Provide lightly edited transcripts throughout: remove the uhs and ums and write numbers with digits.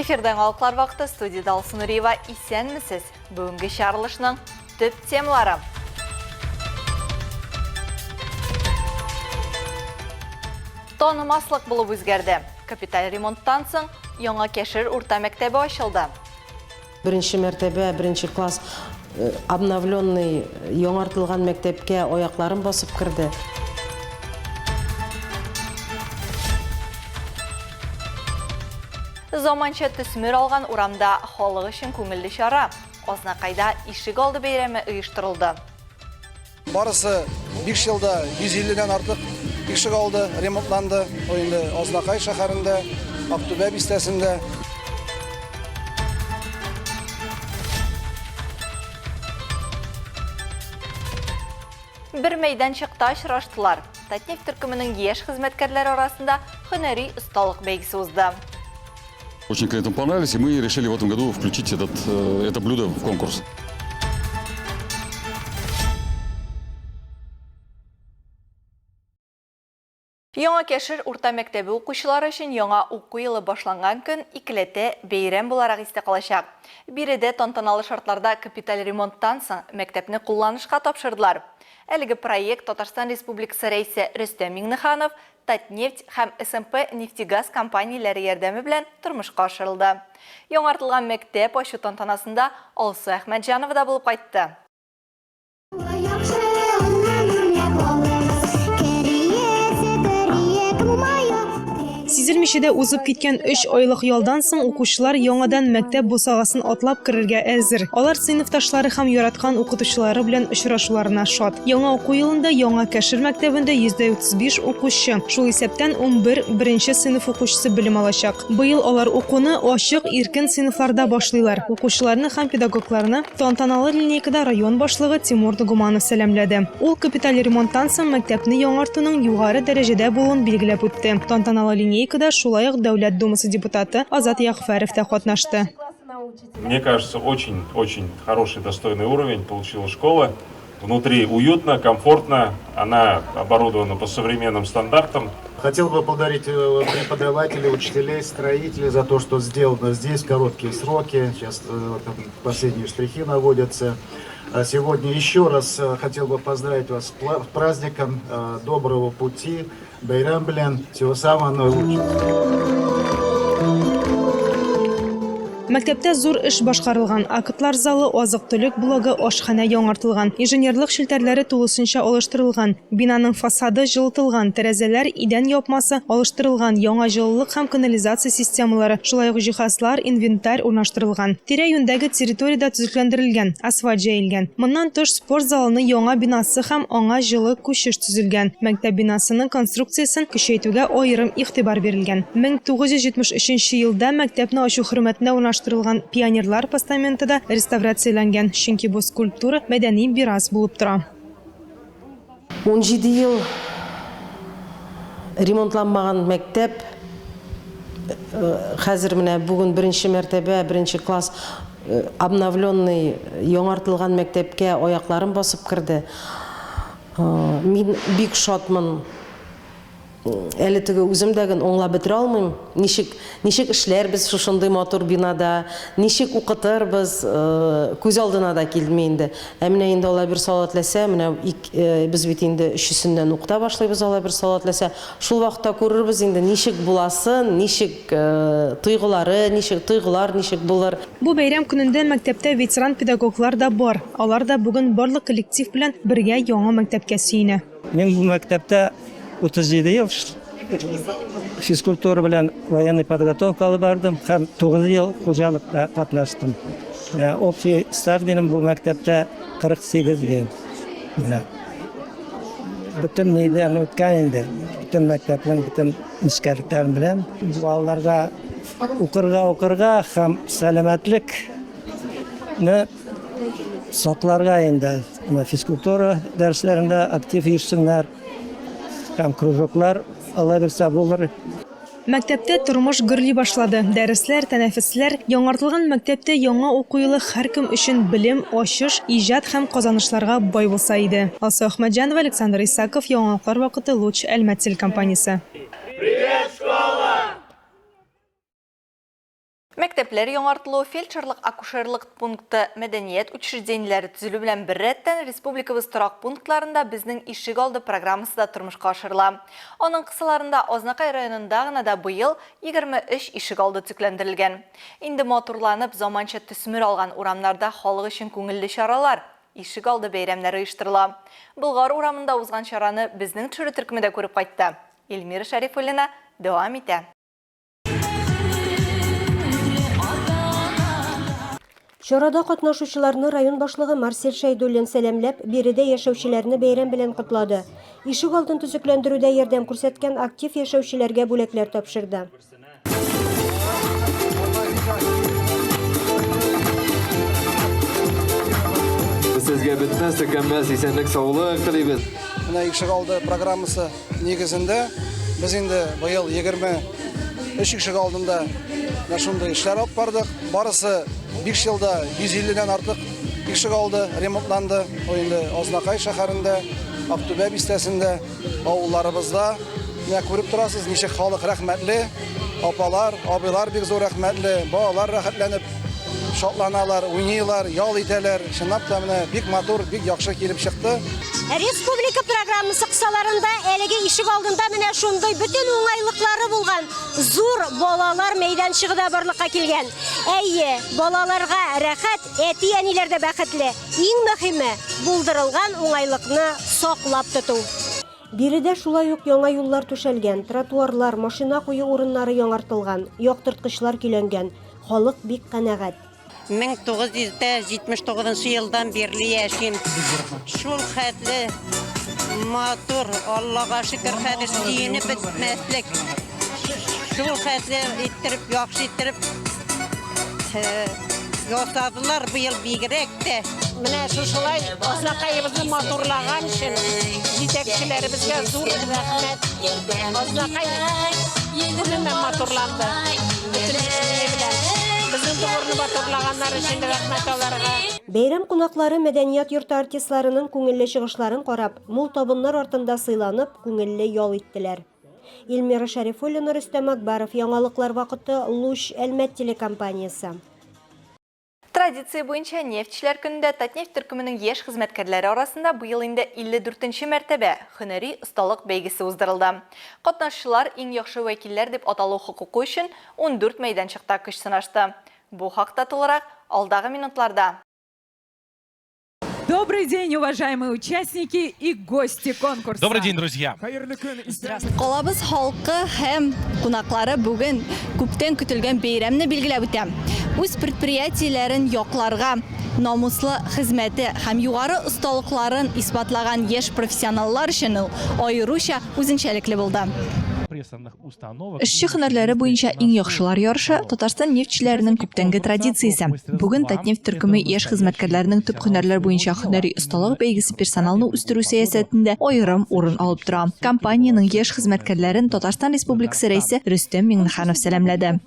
Эфирда яңалыклар вакыты студиядә Алсу Нуриева. Исәнмесез! Бүгенге чыгарылышның төп темалары. Танымаслык булып үзгәрде. Капиталь ремонттан соң Яңа Кәшер урта мәктәбе ачылды. Беренче мәртәбә, беренче класс обновленный, яңартылган мәктәпкә аякларым басып керде. Заманча төсмер алган урамда халык өчен күңелле чара, Азнакайда ишек алды бәйрәме оештырылды. Барысы 5 елда 150 дән артык ишек алды ремонтланды. Ул инде Азнакай шәһәрендә, Актүбә бистәсендә. Бер мәйданчыкта очраштылар. Татнефть төркеменең яшь хезмәткәрләре арасында һөнәри осталык бәйгесе узды. Очень клиентам понравились, и мы решили в этом году включить этот, э, это блюдо в конкурс. Яңа Кәшер урта мәктәбе укучылары өчен яңа уку елы башланган көн икеләтә бәйрәм буларак истә калачак. Биредә тантаналы шартларда капиталь ремонттан соң мәктәпне кулланышка тапшырдылар. Әлеге проект Татарстан Республикасы Рәисе Рөстәм Миңнеханов, Татнефть һәм СМП Нефтегаз компанияләре ярдәме белән тормышка ашырылды. Яңартылган мәктәп ачу тантанасында Алсу Әхмәтҗанова да булып кайтты. Сизелмичә дә узып киткән өч айлык ялдан соң укучылар яңадан мәктәп бусагасын атлап керергә әзер. Алар сыйныфташлары һәм яраткан укытучылары белән очрашуларына шат. Яңа уку елында Яңа Кәшер мәктәбендә 135 укучы, шул исәптән 11 беренче сыйныф укучысы белем алачак. Быел алар укуны ачык, иркен сыйныфларда башлыйлар. Укучыларны һәм педагогларны тантаналы линейкада район башлыгы Тимур Нагуманов сәламләде. Ул капиталь ремонттан соң мәктәпне яңартуның югары дәрәҗәдә булуын билгеләп үтте. Тантаналы линейкада шулай ук Дәүләт Думасы депутаты Азат Ягъфәров та катнашты. Мне кажется, очень-очень хороший, достойный уровень получила школа. Внутри уютно, комфортно, она оборудована по современным стандартам. Хотел бы поблагодарить э, преподавателей, учителей, строителей за то, что сделано здесь, короткие сроки. Сейчас э, там последние штрихи наводятся. А сегодня еще раз э, хотел бы поздравить вас с праздником доброго пути. Бәйрәм белән, всего самого наилучшего. Мәктәптә зур эш башкарылган. Актлар залы, азык-төлек блогы, ашханә яңартылган. Инженерлык челтәрләре тулысынча алыштырылган. Бинаның фасады җылытылган, тәрәзәләр, идән япмасы алыштырылган, яңа җылылык һәм канализация системалары, шулай ук җиһазлар, инвентарь урнаштырылган. Тирә-юньдәге территория дә төзекләндерелгән, асфальт җәелгән. Моннан тыш, спорт залының яңа бинасы һәм аңа җылы күчеш төзелгән. Мәктәп бинасының конструкциясен көчәйтүгә аерым игътибар бирелгән. 1973 нче елда мәктәпне ачу хөрмәтенә урнаштырылган Пионерлар постаменты да реставрацияләнгән, чөнки бу скульптура мәдәни мирас булып тора. 17 ел ремонтланмаган мәктәп хәзер менә бүген беренче мәртәбә беренче класс обновленный яңартылган мәктәпкә аякларым басып керде. Мин бик шатмын. Әле теге үзем дә ген аңлап бетерә алмыйм, ничек, ничек эшләрбез шушындый матур бинада, ничек укытырбыз, күз алдына да килми инде. Ә менә инде алай бер салатләсә, менә ик, без бит инде өчесеннән укыта башлыйбыз алай бер салатләсә, шул вакытта күрербез инде ничек буласын, ничек тойгылары, ничек, тойгылар ничек булыр. Бу бәйрәм көнендә мәктәптә ветеран педагоглар да бар. Алар да бүген барлык коллектив белән бергә яңа мәктәпкә сөенә. Мин бу мәктәптә 37 ел физкультура белән военный подготовка алып бардым һәм 9 ел хуҗалыкта катнаштым. Общий стаж минем бу мәктәптә 48 ел. Менә. Бөтен нидән үткән инде. Бөтен мәктәпнең бөтен нечкәлекләрен беләм. Балаларга укырга укырга һәм сәламәтлекне Сакларга инде менә физкультура дәресләрендә актив йөрсеннәр һәм кружоклар ала бирсә булыр. Мәктәптә тормыш гөрли башлады. Дәресләр, тәнәфесләр, яңартылган мәктәптә яңа уку елы һәркем өчен белем, ачыш, иҗат һәм казанышларга бай булса иде. Алсу Әхмәтҗанова, Александр Исаков, Яңалыклар вакыты, Луч, Әлмәт телекомпаниясе. Привет, школа! Мәктәпләр яңартылу, фельдшерлык-акушерлык пункты, мәдәният учреждениеләре төзелү белән беррәттән республикабыз торак пунктларында Безнең ишек алды программасы да тормышка ашырыла. Аның кысаларында Азнакай районында гына да быел 23 ишек алды төзекләндерелгән. Инде матурланып, заманча төсмер алган урамнарда халык өчен күңелле чаралар, ишек алды бәйрәмнәре оештырыла. Болгар урамында узган чараны безнең төшерү төркеме дә күреп кайтты. Эльмира Шәрифуллина дәвам итә. Чарада катнашучыларны район башлыгы Марсель Шәйдуллин сәламләп, биредә яшәүчеләрне бәйрәм белән котлады. Ишек алдын төзекләндерүдә ярдәм күрсәткән актив яшәүчеләргә бүләкләр тапшырды. Без сезгә бетмәс, төкәнмәс исәнлек, саулык телибез. Менә ишегалды программасы нигезендә без инде быел 23 ишек алдында менә шундый эшләр алып бардык. Барысы 5 елда 150 дән артык ишек алды ремонтланды. Ул инде Азнакай шәһәрендә, Актүбә бистәсендә, авылларыбызда. Менә күреп торасыз, ничек халык рәхмәтле. Апалар, абыйлар бик зур рәхмәтле, балалар рәхәтләнеп шатланалар, уйныйлар, ял итәләр. Чынлап та менә бик матур, бик яхшы килеп чыкты. Республика программасы кысаларында әлеге ишек алдында менә шундый бөтен уңайлыклары булган зур балалар мәйданчыгы да барлыкка килгән. Әйе, балаларга рәхәт, әти-әниләр дә бәхетле. Иң мөһиме, булдырылган уңайлыкны саклап тоту. Биредә шулай ук яңа юллар түшәлгән, тротуарлар, машина кую урыннары яңартылган, яктырткычлар көйләнгән. Халык бик канәгать. 1979 нчы елдан бирле яшим. Шул хәтле матур, Аллага шөкер, хәзер сөенеп бетмәслек. Шул хәтле иттереп, яхшы иттереп ясадылар быел бигрәк тә. Менә шушылай Азнакаебызны матурлаган өчен җитәкчеләребезгә зур рәхмәт. Азнакай гомумән матурланды. Бөтен ни белән. Безнең дворны матурлаганнар өчен рәхмәт аларга. Бәйрәм кунаклары мәдәният йорты артистларының күңелле чыгышларын карап, мул табыннар артында сыйланып, күңелле ял иттеләр. Эльмира Шәрифуллина, Рөстәм Акбаров, Яңалыклар вакыты, Луч, Әлмәт телекомпаниясе. Традиция буенча Нефтьчеләр көнендә Татнефть төркеменең яшь хезмәткәрләре арасында быел инде 54 нче мәртәбә һөнәри осталык бәйгесе уздырылды. Катнашчылар иң яхшы вәкилләр дип аталу хокукы өчен 14 мәйданчыкта көч сынашты. Бу хакта тулырак алдагы минутларда. Добрый день, уважаемые участники и гости конкурса. Добрый день, друзья. Калабыз халкы һәм кунаклары бүген күптән көтелгән бәйрәмне билгеләп үтә. Үз предприятиеләрен якларга намуслы хезмәте һәм югары осталыкларын исбатлаган яшь профессионаллар өчен ул аеруча үзенчәлекле булды. Эшче һөнәрләре буенча иң яхшылар ярышы, Татарстан нефтьчеләренең күптәнге традициясе. Бүген Татнефть төркеме яшь хезмәткәрләренең төп һөнәрләр буенча һөнәри осталык бәйгесе персоналны үстерү сәясәтендә аерым урын алып тора. Компаниянең яшь хезмәткәрләрен Татарстан Республикасы Рәисе Рөстәм Миңнеханов сәламләде.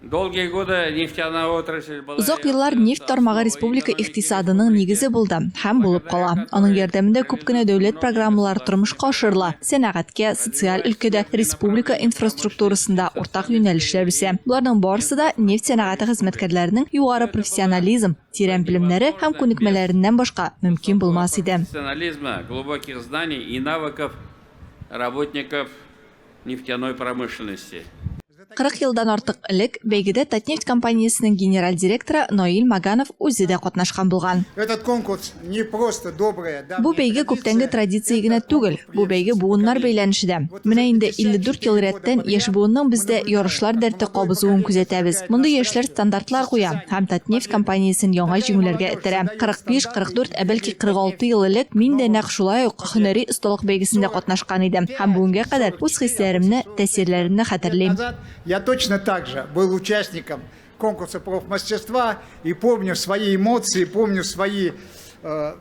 Долгие годы нефтяная отрасль была Озак еллар нефть тармагы республика икътисадының нигезе булды һәм булып кала. Аның ярдәмендә күп кенә дәүләт программалары тормышка ашырыла, сәнәгатькә, социаль өлкәдә, республика инфраструктурасында уртак юнәлешләр үсә. Боларның барысы да нефть сәнәгате хезмәткәрләренең югары профессионализм, тирән белемнәре һәм күнекмәләреннән башка мөмкин булмас иде. Профессионализма, глубоких знаний и навыков работников нефтяной промышленности. 40 елдан артык элек бәйгедә Татнефть компаниясенең генераль директоры Наил Маганов үзе дә катнашкан булган. Этот конкурс не просто добрая, Бу бәйге күптәнге традиция генә түгел, бу бәйге буыннар бәйләнеше дә. Менә инде 54 ел рәттән яшь буынның бездә ярышлар дәрте кабызуын күзәтәбез. Мондый яшьләр стандартлар куя һәм Татнефть компаниясен яңа җиңүләргә этәрә. 45, 44, ә бәлки 46 ел элек мин дә нәкъ шулай ук һөнәри осталык бәйгесендә катнашкан идем һәм бүгенгә кадәр үз хисләремне, тәэсирләремне хәтерлим. Я точно так же был участником конкурса профмастерства и помню свои эмоции, помню свои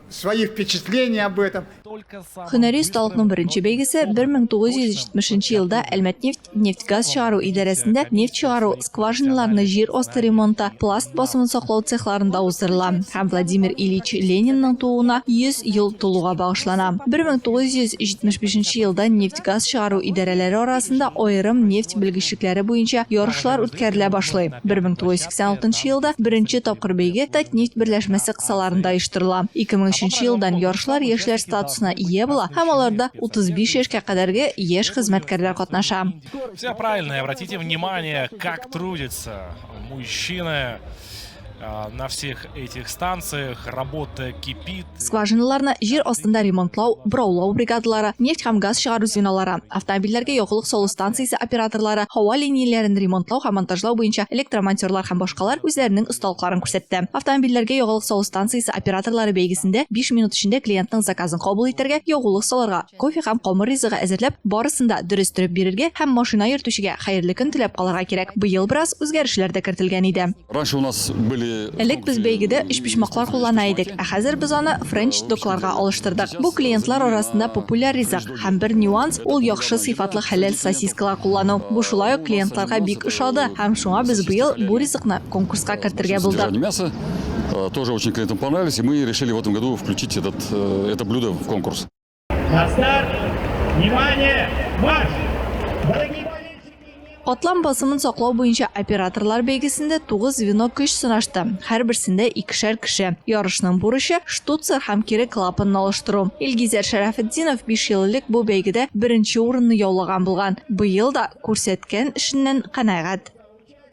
Свои впечатления об этом. Һөнәри осталыкның беренче бәйгесе 1970 нче елда Әлмәтнефть нефть-газ чыгару идарәсендә нефть чыгару скважиналарны җир асты ремонты, пласт басымын саклау цехларында уздырыла һәм Владимир Ильич Ленинның тууына 100 ел тулуга багышлана. 1975 нче елда нефть-газ чыгару идарәләре арасында аерым нефть белгечлекләре буенча ярышлар үткәрелә башлый. 1986 нчы елда беренче тапкыр бәйге Татнефть берләшмәсе кысаларында оештырыла. 2003 нче елдан ярышлар яшьләр статусына ия була һәм аларда 35 яшькә кадәрге яшь хезмәткәрләр катнаша. Все правильно, и обратите внимание, как трудятся мужчины на всех этих станциях, работа кипит. Скважиналарны җир астында ремонтлау, бораулау бригадалары, нефть һәм газ чыгару звенолары, автомобильләргә ягулык салу станциясе операторлары, һава линияләрен ремонтлау һәм монтажлау буенча электромонтерлар һәм башкалар үзләренең осталыкларын күрсәтте. Автомобильләргә ягулык салу станциясе операторлары бәйгесендә биш минут эчендә клиентның заказын кабул итәргә, ягулык салырга, кофе һәм камыр ризыгы әзерләп, барысын да дөрес төреп бирергә һәм машина йөртүчегә хәерле көн теләп калырга кирәк. Быел бераз үзгәрешләр дә кертелгән иде. Раньше у нас были Элек без бәйгедә өчпочмаклар куллана идек, ә хәзер без аны френч-догларга алыштырдык. Бу клиентлар арасында популяр ризык. Һәм бер нюанс, ул яхшы сыйфатлы хәләл сосискалар куллану. Бу шулай ук клиентларга бик ошады һәм шуңа без быел бу ризыкны конкурска кертергә булдык. Мясо тоже очень клиентам понравились, и мы решили в этом году включить этот, это блюдо в конкурс. На старт! Внимание! Марш! Катлам басымын саклау буенча операторлар бәйгесендә 9 звено көч сынашты. Һәрберсендә икешәр кеше. Ярышның бурычы, штуцер һәм кире клапанны алыштыру. Илгизәр Шәрәфетдинов 5 ел элек бу бәйгедә беренче урынны яулаган булган. Быел да күрсәткән эшеннән канәгать.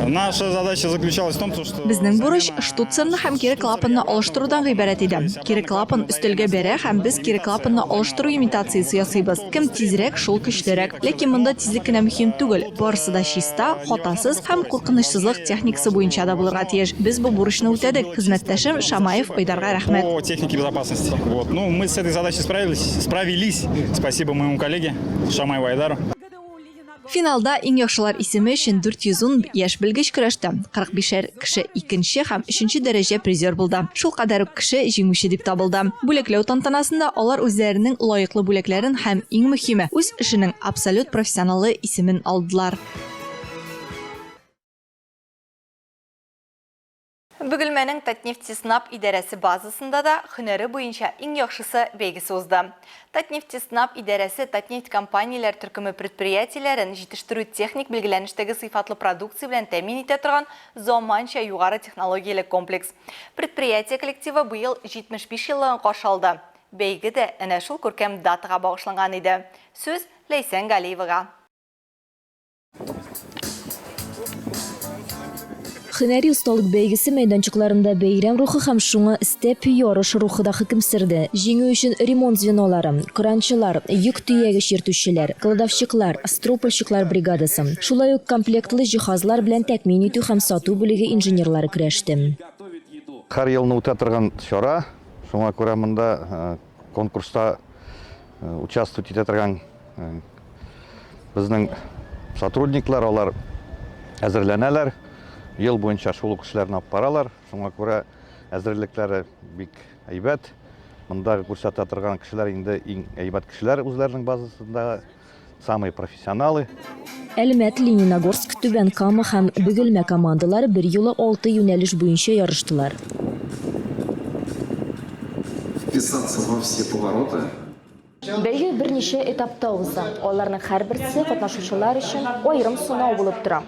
Наша задача заключалась в том, что Безнең бурыч штуцерны һәм кире клапанны алыштырудан гыйбарәт иде. Кире клапан өстәлгә бәрә һәм без кире клапанны алыштыру имитациясе ясыйбыз. Кем тизрәк, шул көчлерәк. Ләкин монда тизлек кенә мөһим түгел, барысы да чиста, хатасыз һәм куркынычсызлык техникасы буенча да булырга тиеш. Без бу бурычны үтәдек. Хезмәттәшем Шамаев Айдарга рәхмәт. По технике безопасности. Вот. Ну, мы с этой задачей справились, справились. Спасибо моему коллеге Шамаеву Айдару. Финалда иң яхшылар исеме өчен 410 яшь белгеч көрәште. 45 шәр кеше икенче һәм өченче дәрәҗә призер булды. Шул кадәр үк кеше җиңүче дип табылды. Бүләкләү тантанасында алар үзләренең лаеклы бүләкләрен һәм, иң мөһиме, үз эшенең абсолют профессионалы исемен алдылар. Бөгелмәнең Татнефтьснаб идарәсе базасында да һөнәре буенча иң яхшысы бәйгесе узды. Татнефтьснаб идарәсе Татнефть компанияләр төркеме предприятиеләрен җитештерү-техник билгеләнештәге сыйфатлы продукция белән тәэмин итә торган заманча югары технологияле комплекс. Предприятие коллективы быел 75 еллыгын каршы алды. Бәйге дә әнә шул күркәм датага багышланган иде. Сүз Ләйсән Галиевага. Һөнәри осталык бәйгесе мәйданчыкларында бәйрәм рухы һәм шуңа өстәп ярыш рухы да хөкем сөрде. Җиңү өчен ремонт звенолары, кранчылар, йөк төягеч йөртүчеләр, кладовщиклар, стропольщиклар бригадасы, шулай ук комплектлы җиһазлар белән тәэмин итү һәм сату бүлеге инженерлары көрәште. Һәр елны үтә торган чара, шуңа күрә монда конкурста участвовать итә торган Безнең сотрудниклар, алар әзерләнәләр, ел буенча шул ук эшләрне алып баралар. Шуңа күрә әзерлекләре бик әйбәт. Монда күрсәтә торган кешеләр инде иң әйбәт кешеләр үзләренең базасында, самые профессионалы. Әлмәт, Лениногорск, Түбән Кама һәм Бөгелмә командалары берьюлы алты юнәлеш буенча ярыштылар. Вписаться во все повороты. Бәйге берничә этапта уза. Аларның һәрберсе катнашучылар өчен аерым сынау булып тора.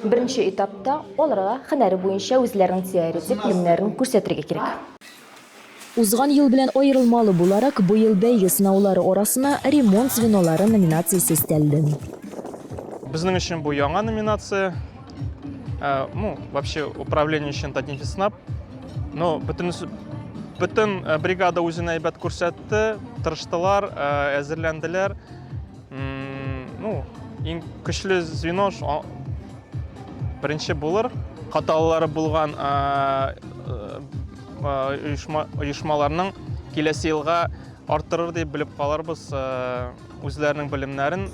Беренче этапта аларга һөнәре буенча үзләренең теоретик белемнәрен күрсәтергә кирәк. Узган ел белән аерылмалы буларак, быел бәйге сынаулары арасына Ремонт звенолары номинациясе өстәлде. Безнең өчен бу яңа номинация. Э, ну, вообще управление өчен Татнефтьснаб. Но бөтенесе бөтен э, бригада үзен әйбәт күрсәтте, тырыштылар, э, әзерләнделәр. Ну, иң көчле звено беренче булыр. Хаталары булган оешма, оешмаларның киләсе елга арттырыр дип белеп калырбыз үзләренең белемнәрен.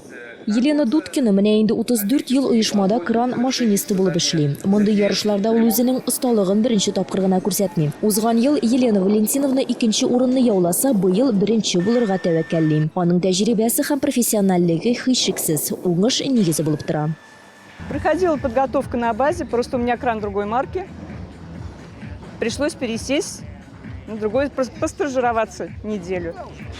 Елена Дудкина менә инде 34 ел оешмада кран машинисты булып эшли. Мондый ярышларда ул үзенең осталыгын беренче тапкыр гына күрсәтми. Узган ел Елена Валентиновна икенче урынны яуласа, быел беренче булырга тәвәккәлли. Аның тәҗрибәсе һәм профессиональлеге, һичшиксез, уңыш нигезе булып тора. Проходила подготовка на базе, просто у меня кран другой марки. Пришлось пересесть на другой, постажироваться неделю.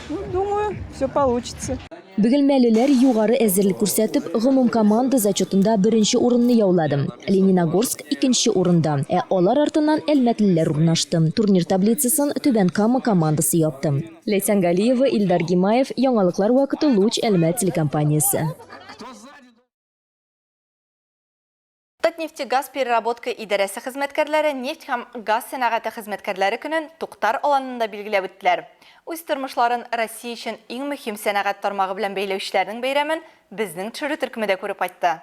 Ну, думаю, все получится. Бөгелмәлеләр югары әзерлек күрсәтеп, гомумкоманда зачетында беренче урынны яулады. Лениногорск икенче урында, ә алар артыннан әлмәтлеләр урнашты. Турнир таблицасын Түбән Кама командасы япты. Ләйсән Галиева, Илдар Гимаев, Яңалыклар вакыты, Луч, Әлмәт телекомпаниясе. Татнефтегазпереработка идарәсе хезмәткәрләре нефть һәм газ сәнәгате хезмәткәрләре көнен Туктар аланында билгеләп үттеләр. Үз тормышларын Россия өчен иң мөһим сәнәгать тармагы белән бәйләүчеләрнең бәйрәмен безнең төшерү төркеме дә күреп кайтты.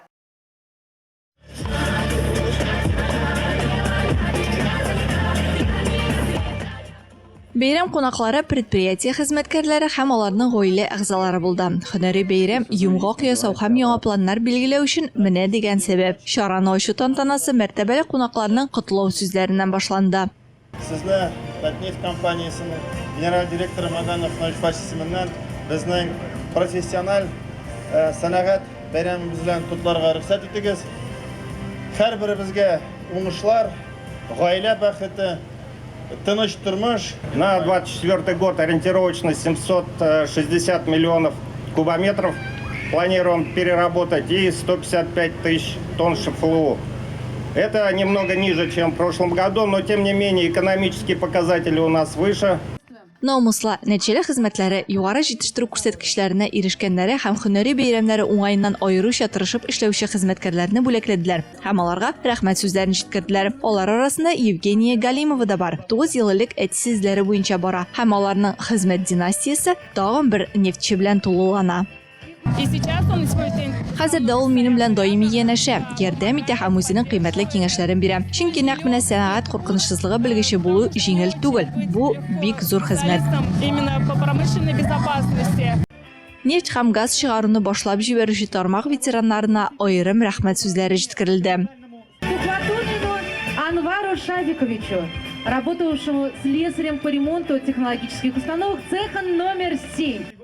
Бәйрәм кунаклары предприятие хезмәткәрләре һәм аларның гаилә әгъзалары булды. Һөнәри бәйрәм, йомгак ясау һәм яңа планнар билгеләү өчен менә дигән сәбәп. Чараны ачу тантанасы мәртәбәле кунакларның котлау сүзләреннән башланды. Сезне Татнефть компаниясенең генераль директоры Маганов Наил Фач исеменнән безнең профессиональ сәнәгать бәйрәмебез белән котларга рөхсәт итегез. Һәрберебезгә уңышлар, гаилә бәхете, Тыныч тормыш. На 24 год ориентировочно 760 миллионов кубометров планируем переработать и 155 тысяч тонн ШФЛУ. Это немного ниже, чем в прошлом году, но тем не менее экономические показатели у нас выше. Намуслы, нәтиҗәле хезмәтләре, югары җитештерү күрсәткечләренә ирешкәннәре һәм һөнәри бәйрәмнәре уңаеннан аеруча тырышып эшләүче хезмәткәрләрне бүләкләделәр һәм аларга рәхмәт сүзләрен җиткерделәр. Алар арасында Евгения Галимова да бар. 9 ел элек әтисе эзләре буенча бара һәм аларның хезмәт династиясе тагын бер нефтьче белән тулылана. Хәзер дә ул минем белән даими янәшә, ярдәм итә һәм үзенең кыйммәтле киңәшләрен бирә. Чөнки нәкъ менә сәнәгать куркынычсызлыгы белгече булу җиңел түгел, бу бик зур хезмәт. Нефть һәм газ чыгаруны башлап җибәрүче тармак ветераннарына аерым рәхмәт сүзләре җиткерелде. Тухватуллину Анвару Шадиковичу, работавшему слесарем по ремонту технологических установок цеха номер 7.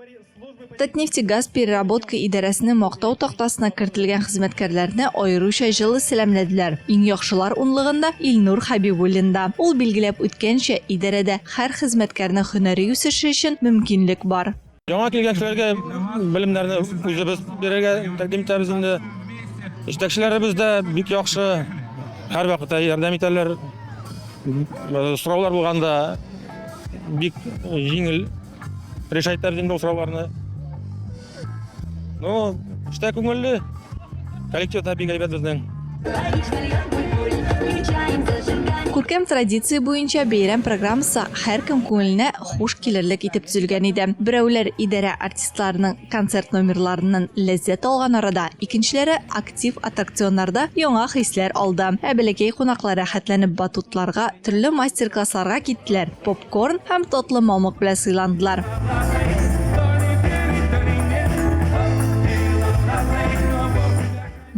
Татнефтегазпереработка идарәсенең мактау тактасына кертелгән хезмәткәрләрне аеруча җылы сәламләделәр. Иң яхшылар унлыгында Илнур Хәбибуллин да. Ул билгеләп үткәнчә, идарәдә һәр хезмәткәрнең һөнәри үсеше өчен мөмкинлек бар. Яңа килгән кешеләргә белемнәрне үзебез бирергә тәкъдим итәбез инде. Җитәкчеләребез дә бик яхшы, һәрвакытта ярдәм итәләр. Сораулар булганда бик җиңел решать итәбез инде ул сорауларны. Ну, эштә күңелле. Коллектив та бик әйбәт безнең. Күркәм традиция буенча бәйрәм программасы һәркем күңеленә хуш килерлек итеп төзелгән иде. Берәүләр идарә артистларының концерт номерларыннан ләззәт алган арада, икенчеләре актив аттракционнарда яңа хисләр алды. Ә бәләкәй кунаклар рәхәтләнеп батутларга, төрле мастер-классларга киттеләр, попкорн һәм татлы мамык белән сыйландылар.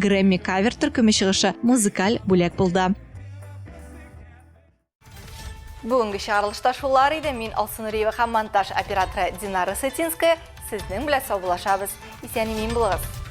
Грэмми кавер төркеме чыгышы музыкаль бүләк булды. Бүгенге чыгарылышта шулар иде. Мин Алсу Нуриева һәм монтаж операторы Динара Сытинская сезнең белән саубуллашабыз. Исән-имин булыгыз.